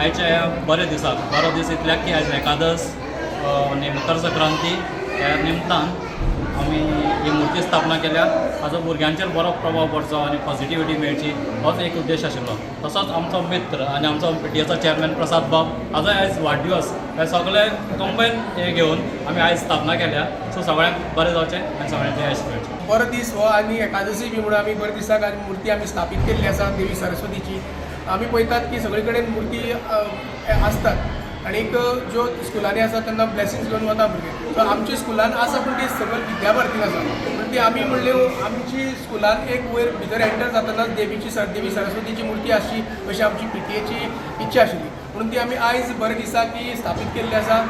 आयच्या ह्या बऱ्या दिसाक, बरो दीस इतल्याक की आयज एकादस आनी मकर संक्रांती ह्या निमतान आमी ही मुर्ती स्थापना केल्या. हाजो भुरग्यांचेर बरो प्रभाव पडचो आनी पॉझिटिविटी मेळची होच एक उद्देश आशिल्लो. तसोच आमचो मित्र आनी आमचो पीटीएचो चॅरमॅन प्रसाद बाब हाजो आयज वाडदिवस. हे सगळे कंबायन हे घेवन आमी आयज स्थापना केल्या. सो सगळ्यांक बरें जावचें आनी सगळ्यांक येश मेळचें. बरो दीस हो आनी एकादशी बी म्हणून आमी बऱ्या दिसाक आनी मुर्ती आमी स्थापीत केल्ली आसा देवी सरस्वतीची. आमी पळयतात की सगळे कडेन मुर्ती आसतात आणीक ज्यो स्कुलांनी आसा तेन्ना ब्लेसिंग्स घेवन वता भुरगे. सो आमच्या स्कुलान आसा, पूण ती सगळी विद्याभारतीन आसा. पूण ती आमी म्हणले, आमची स्कुलान एक वयर भितर एंटर जातनाच देवीची देवी सरस्वतीची मुर्ती आसची अशी आमची पीटीएची इच्छा आशिल्ली, म्हणून ती आमी आयज बऱ्या दिसा ती स्थापीत केल्ली आसा.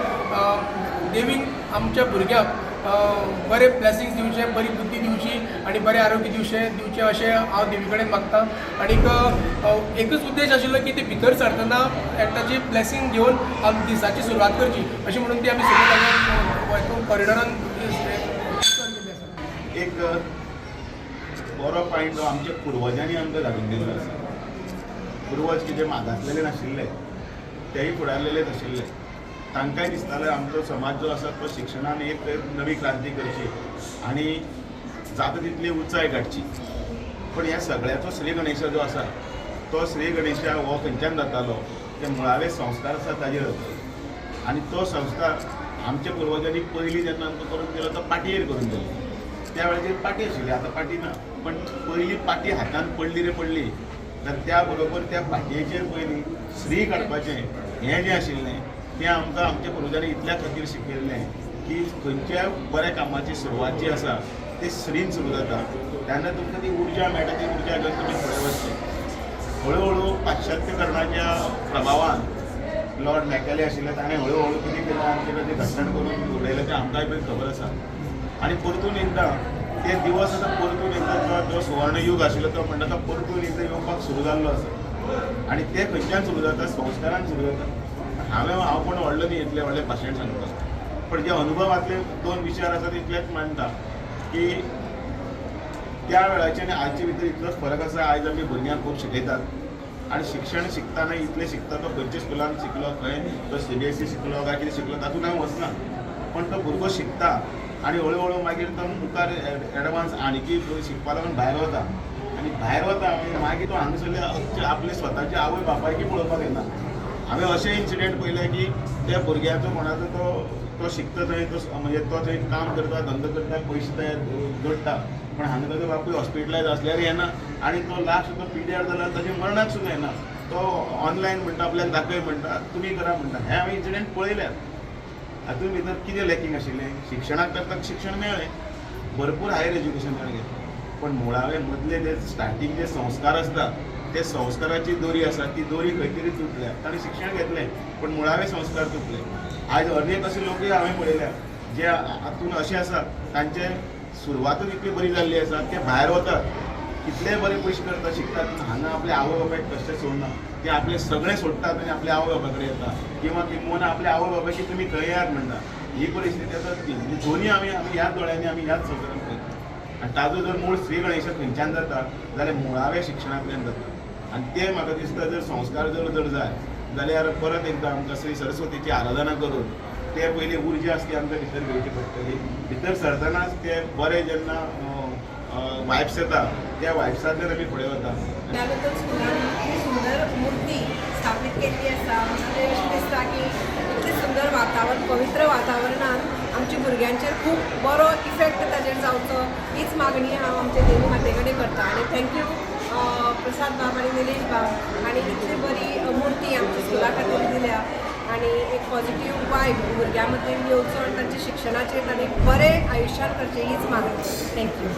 देवीन आमच्या भुरग्यांक बरे ब्लेसिंग्स दिवचे, बरी बुद्धी दिवची आनी बरें आरोग्य दिवचें दिवचें अशें हांव देवी कडेन मागता. आनीक एकूच उद्देश आशिल्लो की ती भितर सरतना ताची ब्लेसिंग घेवन आमी दिसाची सुरवात करची अशें म्हणून ती आमी सगळी कॉरिडॉरान केल्ली आसा. एक बरो पॉयंट जो आमच्या पुर्वजांनी आमकां घालून दिल्लो आसा. पुर्वज कितें मागासलेले नाशिल्ले, तेय फुडारलेलेच आशिल्ले. तांकांय दिसतालें, आमचो समाज जो आसा तो शिक्षणान एक नवी क्रांती करची आनी जाता तितली उंचाय काडची. पण ह्या सगळ्याचो श्री गणेशा जो आसा, तो श्री गणेशा हो खंयच्यान जातालो? ते मुळावे संस्कार आसा ताजेर जातालो. आनी तो संस्कार आमच्या पुर्वजांनी पयलीं जेन्ना आमकां करून दिलो, तो पाटयेर करून दिलो. त्या वेळाचेर पाटी आशिल्ली, आतां पाटी ना, पण पयली पाटी हातान पडली रे पडली तर त्या बरोबर त्या पाटयेचेर पयलीं श्री काडपाचें हें जें आशिल्लें, तें आमकां आमच्या पुर्वजांनी इतल्या खातीर शिकयल्लें की खंयच्याय बऱ्या कामाची सुरवात जी आसा ती श्रीन सुरू जाता. तेन्ना तुमकां ती उर्जा मेळटा, ती उर्जा घेवन तुमी फुडें वचचें. हळुहळू पाश्चात्यकरणाच्या प्रभावान लॉर्ड मॅकॅले आशिल्ले, ताणें हळुहळू कितें केलें, आमचे कडेन घट्टण करून उडयलें, तें आमकांय बी खबर आसा. आनी परतून एकदां ते दिवस आतां परतून एकदां जो जो सुवर्णयूग आशिल्लो तो म्हणटा, तो परतून एकदां येवपाक सुरू जाल्लो आसा. आनी ते खंयच्यान सुरू जाता? संस्कारान सुरू जाता. हांव कोण व्हडलो न्ही इतलें व्हडलें भाशण सांगता, पण जे अनुभवांतले दोन विचार आसा तितलेच मांडटा की त्या वेळाचे आनी आजचे भितर इतलोच फरक आसा. आयज आमी भुरग्यांक खूब शिकयतात आनी शिक्षण शिकतना इतलें शिकता, तो खंयच्या स्कुलान शिकलो, खंय तो सीबीएसई शिकलो काय कितें शिकलो, तातूंत हांव वचना, पण तो भुरगो शिकता आनी हळू हळू मागीर तो मुखार एडवान्स आणकी शिकपा लागून भायर वता. आनी भायर वता आनी मागीर तो हांगासरले आपले स्वताचे आवय बापायकी पळोवपाक येना. हांवें अशे इन्सिडेंट पळयले की त्या भुरग्याचो कोणाचो तो तो शिकता थंय, तो म्हणजे तो थंय काम करता, धंदो करता, पयशे तयार जोडटा, पण हांगा ताजो बापूय हॉस्पिटलायज आसल्यार येना आनी तो लास्ट तो पिड्यार जाल्यार ताच्या मरणाक सुद्दां येना. तो ऑनलायन म्हणटा, आपल्याक दाखय म्हणटा, तुमी करा म्हणटा. हे हांवें इन्सिडेंट पळयल्यात. हातूंत भितर कितें लॅकिंग आशिल्लें? शिक्षणाक तर ताका शिक्षण मेळ्ळें, भरपूर हायर एज्युकेशन ताणें घेतलें, पण मुळावे मदले जे स्टार्टींग जे संस्कार आसता, ते संस्काराची दोरी आसा, ती दोरी खंय तरी तुटल्या. ताणें शिक्षण घेतलें, पण मुळावे संस्कार तुटले. आयज अनेक अशे लोकूय हांवें पळयल्या जे हातून अशें आसा, तांचे सुरवातूच इतली बरी जाल्ली आसा, ते भायर वतात, कितले बरे पयशे करता, शिकतात, पूण हांगा आपले आवय बापायक कशें सोडना. ते आपले सगळें सोडटात आनी आपल्या आवय बापाय कडेन येता किंवा किंबहुना आपल्या आवय बापायची तुमी थंय येयात म्हणटा. ही परिस्थिती आसा ती दोन्ही आमी आमी ह्याच दोळ्यांनी आमी ह्याच संवसारांत पळयता. आनी ताजो जर मूळ श्री गणेशा खंयच्यान जाता जाल्यार मुळाव्या शिक्षणांतल्यान जाता. आनी तें म्हाका दिसता, जर संस्कार जर जर जाय जाल्यार परत एकदां आमकां श्री सरस्वतीची आराधना करून ते पयली उर्जा आसली आमकां भितर घेवची पडटली. भितर सरतनाच ते बरे जेन्ना वायब्स येता, त्या वायब्सांतल्यान आमी फुडें वता. त्यानंतर स्कुलान इतली सुंदर मूर्ती स्थापीत केल्ली आसा, म्हणजे अशें दिसता की इतलें सुंदर वातावरण, पवित्र वातावरणान आमच्या भुरग्यांचेर खूब बरो इफेक्ट ताजेर जावचो हीच मागणी हांव आमच्या देवी माते कडेन करता. आनी thank you प्रसाद बाब आनी निलेश बाब, आनी इतली बरी मूर्ती आमच्या स्कुला खातीर दिल्या आनी एक पॉझिटीव वायब भुरग्यां मदीं येवचो आनी तांच्या शिक्षणाचेर तांणी बरें आयुश्यान करचें हीच मागणी. Thank you.